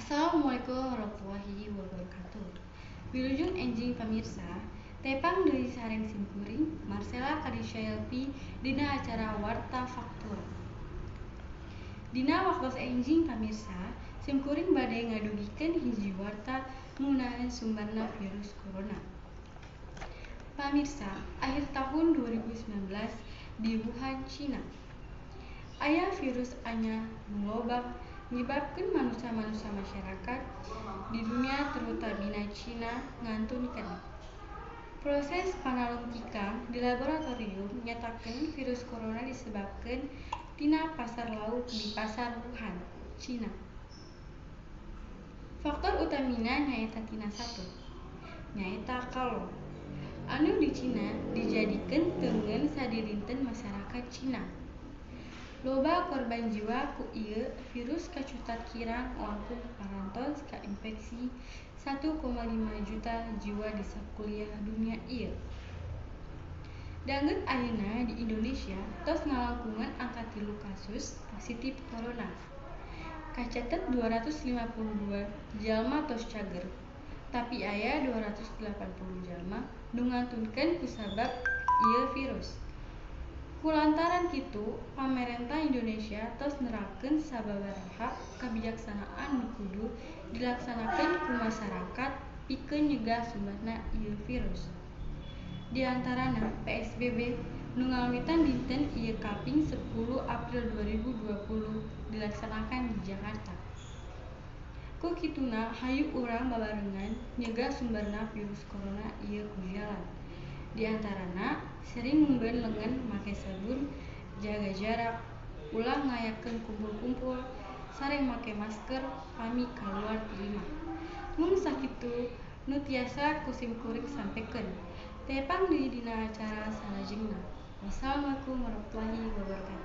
Assalamualaikum warahmatullahi wabarakatuh. Wilujeng enjing pamirsa, tepang deui sareng simkuring Marcella Kadisha Yelpi dina acara Warta Faktual. Dina waktos enjing pamirsa, simkuring bade ngadugikeun hiji warta ngeunaan sumberna virus corona. Pamirsa, akhir tahun 2019 di Wuhan, Cina, aya virus anyar nu lobak nyebabkeun manusa-manusa masyarakat di dunia terutamina Cina ngantunkeun. Proses panalungtikan di laboratorium nyatakeun virus corona disebabkeun tina pasar lauk di pasar Wuhan, Cina. Faktor utamina nyaeta tina sato, nyaeta kalong, anu di Cina dijadikeun teungeun sadidinten masyarakat Cina. Loba korban jiwa ku ieu virus kacutat kirang langkung parantos kainfeksi 1,5 juta jiwa di sakuliah dunia ieu. Danget ayeuna di Indonesia tos ngalangkungan angka 3 kasus positif corona. Kacatet 252 jalma tos cager, tapi aya 280 jalma nu ngantunkeun kusabab ieu virus. Kulantaran kitu, pamarentah Indonesia tos nerapkeun sababaraha kabijaksanaan nu kudu dilaksanakeun ku masyarakat pikeun nyegah sumebarna ieu virus. Di antarana PSBB nu ngawitan dinten ieu kaping 10 April 2020 dilaksanakan di Jakarta. Ku kituna hayu urang babarengan nyegah sumberna virus corona ieu ku jalan. Di antarana sering ngumbeun lengan make sabun, jaga jarak, ulah ngayakeun kumpul-kumpul, sareng make masker pami kaluar ti imah. Mung sakitu nu tiasa ku simkuring sampekeun. Tepang deui dina acara salajengna. Wassalamualaikum warahmatullahi wabarakatuh.